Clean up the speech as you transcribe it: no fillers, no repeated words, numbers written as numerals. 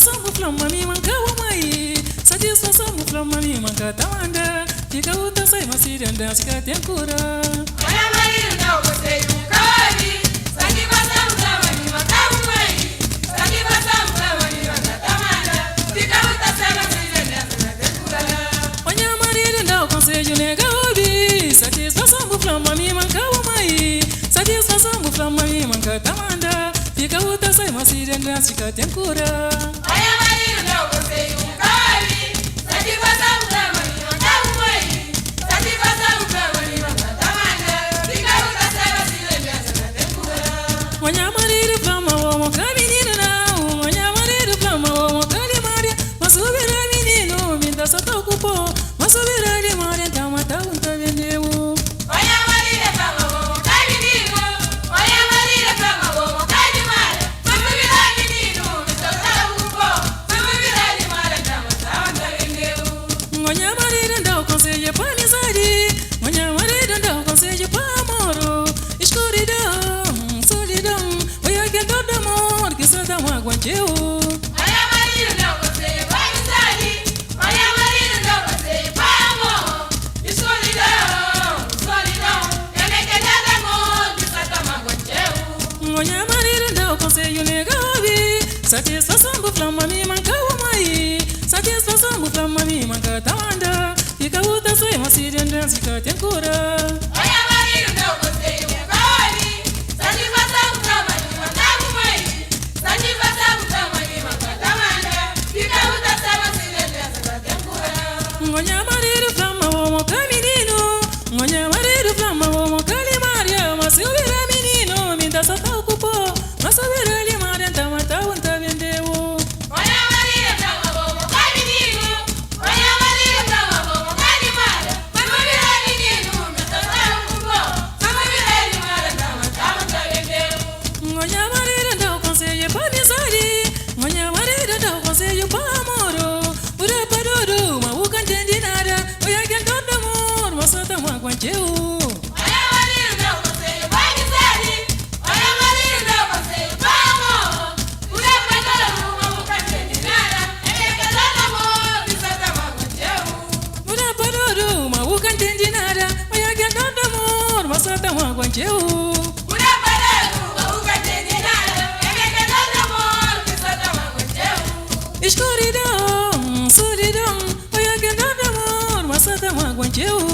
Satisfason bu fla ma mi man ka bu mai. Satisfason bu fla ma mi man ka ta manda. Fika bu ta sai ma si denda si ka ten kura. Olha marido não conselho nunca ouvi. Satisfação fla ma mi man ka bu mai. Satisfação fla ma mi man ka ta manda. Fika bu ta sai ma si denda si ka ten kura. Olha marido não conselho nega obi. Satisfason bu fla ma mi man ka bu mai. Satisfason bu fla ma mi man ka ta manda. Fika bu ta sai ma si denda si ka ten kura. Olha marido não conselho nunca ouvi. Satisfação fla ma mi man ka bu mai. Satisfação fla ma mi man ka ta manda. Fika bu ta sai ma si denda si ka ten kura. Olha marido fla ma o mo ka menino não. Olha marido fla ma o mo ka limaria. Mas subirá menino, me dá só tá ocupou. Mas subirá limaria, então mata um tá vendeu. Olha marido fla ma o mo ka menino. Olha marido fla ma o mo ka limaria. Mas subirá menino, me dá só tá ocupou. Mas subirá limaria, então mata um tá vendeu. Olha marido dá o conselho pra amizade. Olha marido dá o conselho pra amor. Escuridão, solidão. Olha que dor de amor que só dá um aguanteu. Olha marido dá o conselho pra amizade. Olha marido dá o conselho pra amor. Escuridão, solidão. Eu nem quero nada amor que só toma aguanteu. Olha marido dá o conselho nega obi. Satisfação bu fla ma mi man ka o mai. Satisfação bu fla ma mi man ka ta manda. Fica o ta sai ma si denda si ka tem cura. Olha marido dá o conselho nunca ouvi. Satisfação fla ma mi man ka bu mai. Satisfação fla ma mi man ka ta manda. Fica o ta sai ma si denda si ka tem cura. Olha marido fla ma o mo ka menino. Olha marido fla ma o mo ka limaria. Mas se eu virar menino, me dá só tá ocupou. Mas se eu virar limaria, então mata um tá vendeu. Olha marido fla ma o mo ka menino. Olha marido fla ma o mo ka limaria. Mas se eu virar menino, me dá só tá ocupou. Mas se eu virar limaria, então mata um tá vendeu. Olha marido dá o conselho pra amizade. Olha marido dá o conselho pra amor. Ura paruru, mas o não entende nada. Olha que dor de amor, mas só tá um aguanteu. Olha marido dá o conselho pra amizade. Olha marido dá o conselho pra amor. Ura paruru, mas o não entende nada. É que dor de amor, que só tá um aguanteu. Ura paruru, mas o não entende nada. Olha que dor de amor, mas só tá um aguanteu. Ura paruru, mas o não entende nada. É que dor de amor, que só tá um aguanteu. Escuridão, solidão. Olha que dor de amor, mas só tá um aguanteu.